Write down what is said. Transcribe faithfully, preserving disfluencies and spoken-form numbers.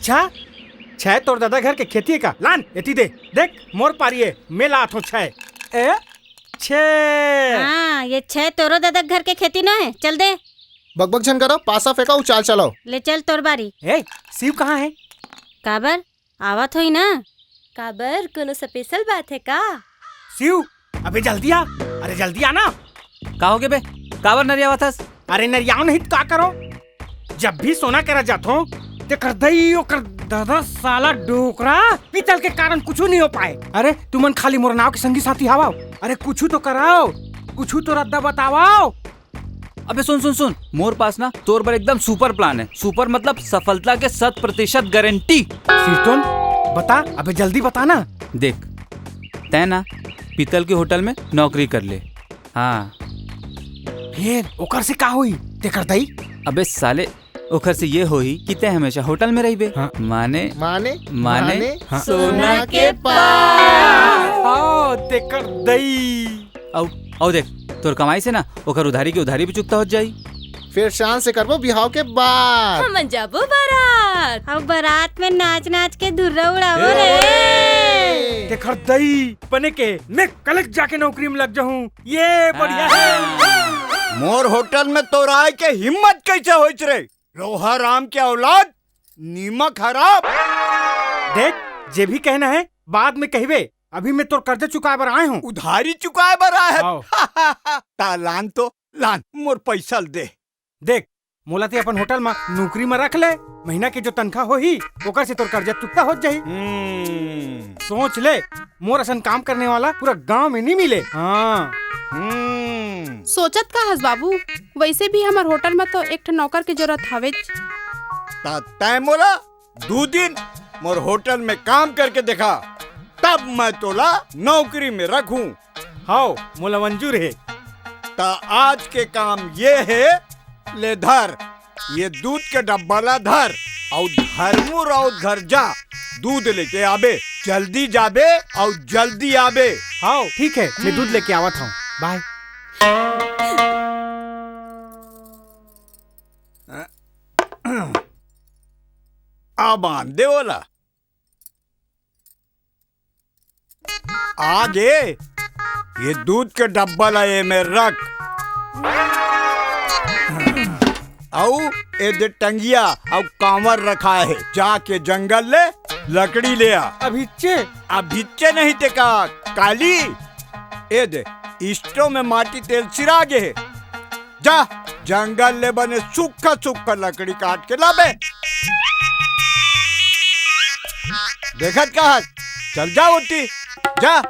छह? छह तोर दादा घर के खेती हे का? लान, एती दे। देख, मोर पारी हे, मैं लात हूँ छह। ए? छह। हाँ, ये छह तोरो दादा घर के खेती नो हे, चल दे। बकबक झन करो, पासा फेंको, अउ चाल चलाओ। ले चल तोर बारी। ए, शिव कहाँ हे? काबर? आवत होही ना। काबर, कोनो special बात हे का? शिव, अबे जल्दी आ। अरे जल्दी आ ना। का होगे बे? काबर नरियावत हस? अरे नरियाव नहीं त का करो? जब भी सोना करा जाथो, तेकर दई ओकर दादा साला डोकरा पीतल के कारण कुछू नहीं हो पाए। अरे तुमन खाली मोर नाव के संगी साथी हवाओ। अरे कुछू तो कराओ, कुछू तो रद्दा बतावाओ। अबे सुन सुन सुन, मोर पास ना तोर बर एकदम super plan हे। Super मतलब सफलता के शत प्रतिशत गारंटी। सिरतोन, बता, अबे जल्दी बता ना। देख, तैं ना पीतल के होटल में नौकरी कर ले। हाँ। फिर ओकर से का होई? तेकर दई? अबे साले, ओकर से ये होही कि तैं हमेशा होटल में रहिबे। हाँ। माने, माने, माने, माने, हाँ। सोना के पास। हाँ, तेकर दई। अउ, अउ देख, तोर कमाई से ना ओकर उधारी के उधारी भी चुकता हो जाई। फिर शान से करबो बिहाव के बाद। हमन जाबो बारात। अउ बारात में नाच नाच के धुर्रा उड़ाबो रे। तेकर दई, बने के मैं कलेक्ट जाके नौकरी में लग जाहूँ। ये बढ़िया हे। मोर होटल में तोर आए के हिम्मत कैसे होइच रे? लोहा राम के औलाद, नीमक हराम। देख, जे भी कहना हे, बाद में कहिबे। अभी मैं तोर कर्जा चुकाए बर आए हूँ। उधारी चुकाए बर आए हस? आओ। ता लान तो, लान, मोर पैसा ल दे। देख, मोला ते अपन होटल म नौकरी म रख ले, महीना के जो तनखा होही, ओकर से तोर कर्जा चुकता हो जाही। हम्म। सोच ले, मोर असन काम करने वाला पूरा गांव में नहीं मिले। हाँ। हम्म। सोचत का हस बाबू, वैसे भी हमर होटल म तो एक ठन नौकर के जरूरत हवेच। त तैं मोला दू दिन मोर होटल में काम करके देखा, तब मैं तोला नौकरी में रखूं। हाव, मोला मंजूर हे। त आज के काम ये हे, ले धर, ये दूध के डब्बा ला धर, अउ धर्मू राउत घर जा, दूध लेके आबे, जल्दी जाबे अउ जल्दी आबे। हाव, ठीक हे, मैं दूध लेके आवत हूँ। बाय। अब आन दे ओला। आगे ये दूध के डब्बा ला एमे रख। अउ ए दे टंगिया अउ कांवर रखा हे, जाके जंगल ले लकड़ी ले आ। अभिच्चे? अभिच्चे नहीं ते का, काली। ए दे, स्टोव में माटी तेल सिरा गे हे। जा, जंगल ले बने सूखा सूखा लकड़ी काट के लाबे। देखत का हस? चल जा ओती, जा।